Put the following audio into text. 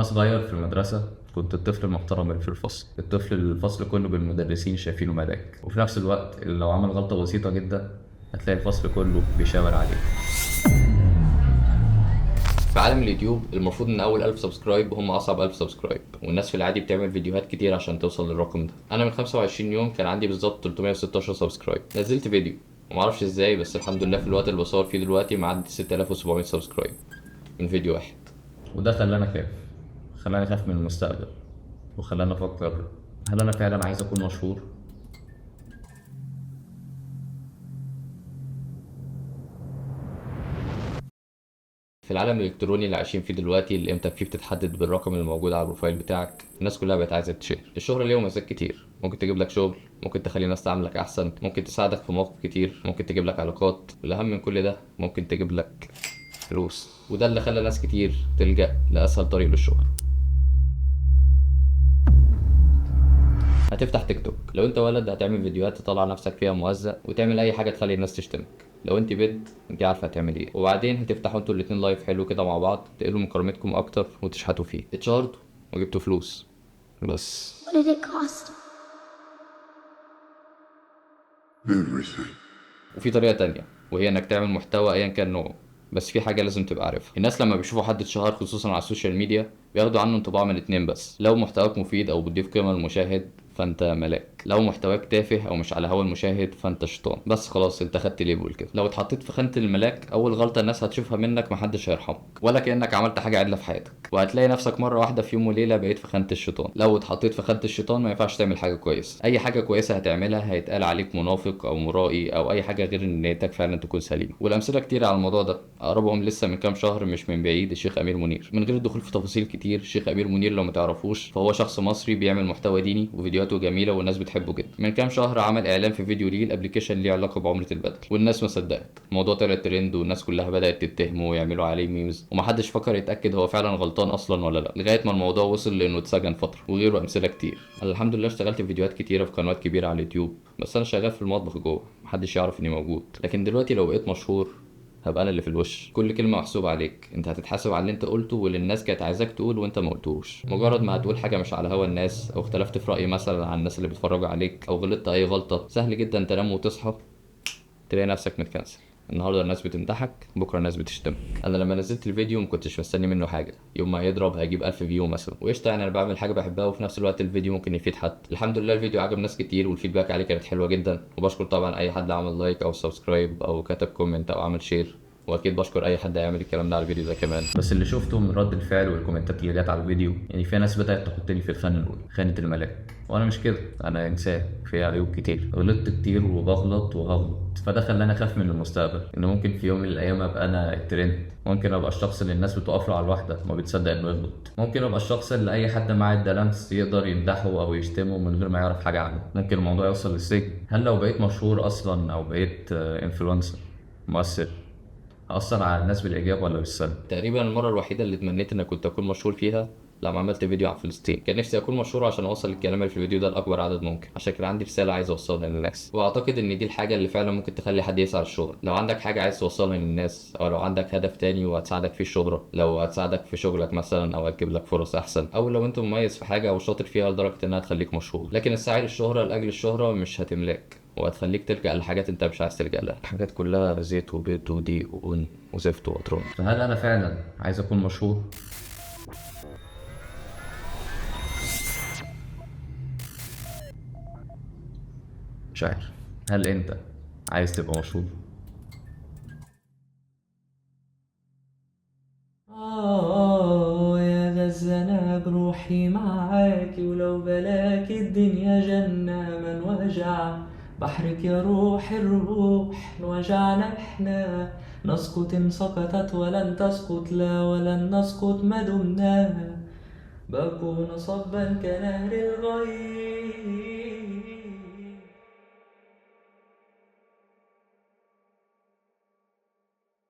وانا صغير في المدرسة كنت الطفل المحترم اللي في الفصل، الطفل اللي الفصل كله بالمدرسين شايفينه ملاك، وفي نفس الوقت اللي لو عمل غلطه بسيطة جدا هتلاقي الفصل كله بيشاور عليه. في عالم اليوتيوب المفروض ان اول 1000 subscribe هم اصعب 1000 subscribe، والناس في العادي بتعمل فيديوهات كتير عشان توصل للرقم ده. انا من 25 يوم كان عندي بالظبط 316 subscribe، نزلت فيديو ومعرفش ازاي، بس الحمد لله في الوقت اللي بصور فيه دلوقتي معدي 6700 subscribe من فيديو واحد. وده خلاني اخاف، خلاني اخاف من المستقبل، وخلاني افكر هل انا فعلا عايز اكون مشهور؟ في العالم الالكتروني اللي عايشين فيه دلوقتي اللي قيمتك فيه بتتحدد بالرقم اللي موجود على ال profile بتاعك، الناس كلها بقت عايزه تشير. الشهرة ليها مميزات كتير، ممكن تجيب لك شغل، ممكن تخلي الناس تعاملك احسن، ممكن تساعدك في مواقف كتير، ممكن تجيب لك علاقات، والاهم من كل ده ممكن تجيب لك فلوس. وده اللي خلى ناس كتير تلجأ لاسهل طريق للشهره. هتفتح تيك توك، لو انت ولد هتعمل فيديوهات تطلع نفسك فيها مهزأ وتعمل اي حاجة تخلي الناس تشتمك، لو انت بنت انت عارفه هتعمل ايه. وبعدين هتفتحوا انتوا الاتنين live حلو كده مع بعض، تقلوا من كرامتكم اكتر وتشحتوا فيه. اتشهرتوا وجبتوا فلوس، بس What did it cost? Everything. وفي طريقه تانية، وهي انك تعمل محتوى ايا كان نوعه، بس في حاجة لازم تبقى عارفها. الناس لما بيشوفوا حد اتشهر خصوصا على ال social media بياخدوا عنه انطباع من اتنين بس، لو محتواك مفيد او بتضيف قيمة للمشاهد فانت ملاك، لو محتواك تافه او مش على هوا المشاهد فانت شيطان. بس خلاص انت خدت label كده. لو اتحطيت في خانه الملاك اول غلطه الناس هتشوفها منك محدش هيرحمك، ولا كانك عملت حاجة عدله في حياتك، وهتلاقي نفسك مرة واحدة في يوم وليلة بقيت في خانه الشيطان. لو اتحطيت في خانه الشيطان ما ينفعش تعمل حاجة كويسة، اي حاجة كويسة هتعملها هيتقال عليك منافق او مرائي او اي حاجة غير ان نيتك فعلا تكون سليمة. والامثلة كتير على الموضوع ده، اقربهم لسه من كام شهر مش من بعيد الشيخ امير منير. من غير الدخول في تفاصيل كتير، الشيخ امير منير لو ما تعرفوش فهو شخص مصري بيعمل محتوى ديني وفيديوهاته جميلة والناس بتحبه جدا. من كام شهر عمل اعلان في فيديو ليه ال application ليه علاقة بعمله البدل، والناس ما صدقت، الموضوع طلع ترند والناس كلها بدات تتهمه ويعملوا عليه memes، ومحدش فكر يتاكد هو فعلا غلطان اصلا ولا لا، لغاية ما الموضوع وصل لانه اتسجن فترة، وغيره امثلة كتير. انا الحمد لله اشتغلت في فيديوهات كتيرة في قنوات كبيرة على اليوتيوب، بس انا شغال في المطبخ جوه محدش يعرف اني موجود. لكن دلوقتي لو بقيت مشهور هبقى انا اللي في الوش، كل كلمة محسوبة عليك، انت هتتحاسب على اللي انت قلته واللي الناس كانت عايزاك تقول وانت ما قلتوش. مجرد ما هتقول حاجة مش على هوا الناس، او اختلفت في راي مثلا عن الناس اللي بيتفرجوا عليك، او غلطت اي غلطه، سهل جدا تنام وتصحى تلاقي نفسك متكنسل. النهارده الناس بتمدحك، بكره الناس بتشتمك. انا لما نزلت الفيديو ما كنتش مستني منه حاجة، يوم ما يضرب هجيب 1000 view مثلا وقشطه، يعني انا بعمل حاجة بحبها وفي نفس الوقت الفيديو ممكن يفيد حد. الحمد لله الفيديو عجب ناس كتير وال feedback عليه كانت حلوة جدا، وبشكر طبعا اي حد عمل like او subscribe او كتب comment او عمل share، واكيد بشكر اي حد هيعمل الكلام ده على الفيديو ده كمان. بس اللي شفته من رد الفعل والكومنتات اللي جت على الفيديو، يعني في ناس بدات تحطني في الخانة الاولى، خانه الملاك، وانا مش كده، انا انسان في عيوب كتير، غلطت كتير وبغلط وهغلط، فده خلاني اخاف من المستقبل، ان ممكن في يوم من الايام ابقى انا الترند، ممكن ابقى الشخص اللي الناس بتقف له على الواحدة ما بتصدق انه يغلط، ممكن ابقى الشخص اللي اي حد معاه الدلمس يقدر يمدحه او يشتمه من غير ما يعرف حاجة عنه، ممكن الموضوع يوصل للسجن. هل لو بقيت مشهور اصلا او بقيت influencer مؤثر هأثر على الناس بالإيجاب ولا بالسلب؟ تقريبا المرة الوحيدة اللي اتمنيت إن كنت أكون مشهور فيها لما عملت فيديو عن فلسطين، كان نفسي أكون مشهور عشان أوصل الكلام اللي في الفيديو ده لأكبر عدد ممكن، عشان كان عندي رسالة عايز أوصلها للناس، وأعتقد إن دي الحاجة اللي فعلا ممكن تخلي حد يسعى للشهرة. لو عندك حاجة عايز توصلها للناس، أو لو عندك هدف تاني وهتساعدك فيه الشهرة، لو هتساعدك في شغلك مثلا، أو هتجيب لك فرص أحسن، أو لو أنت مميز في حاجة أو شاطر فيها لدرجة إنها تخليك مشهور. لكن السعي للشهرة لأجل الشهرة مش هتملاك، وهتخليك تلجأ لحاجات انت مش عايز تلجأ لها، حاجات كلها زيت وبيض ودقيق وقن وزفت وقطران. فهل انا فعلا عايز اكون مشهور؟ مش عارف. هل انت عايز تبقى مشهور؟ يا غزة أنا بروحي معاكي، ولو بلاكي الدنيا جنة من وجع بحرك يا روح الروح وجعنا احنا، نسقط إن سقطت ولن تسقط، لا ولن نسقط ما دمنا، باقون صبا كنهر الغيث.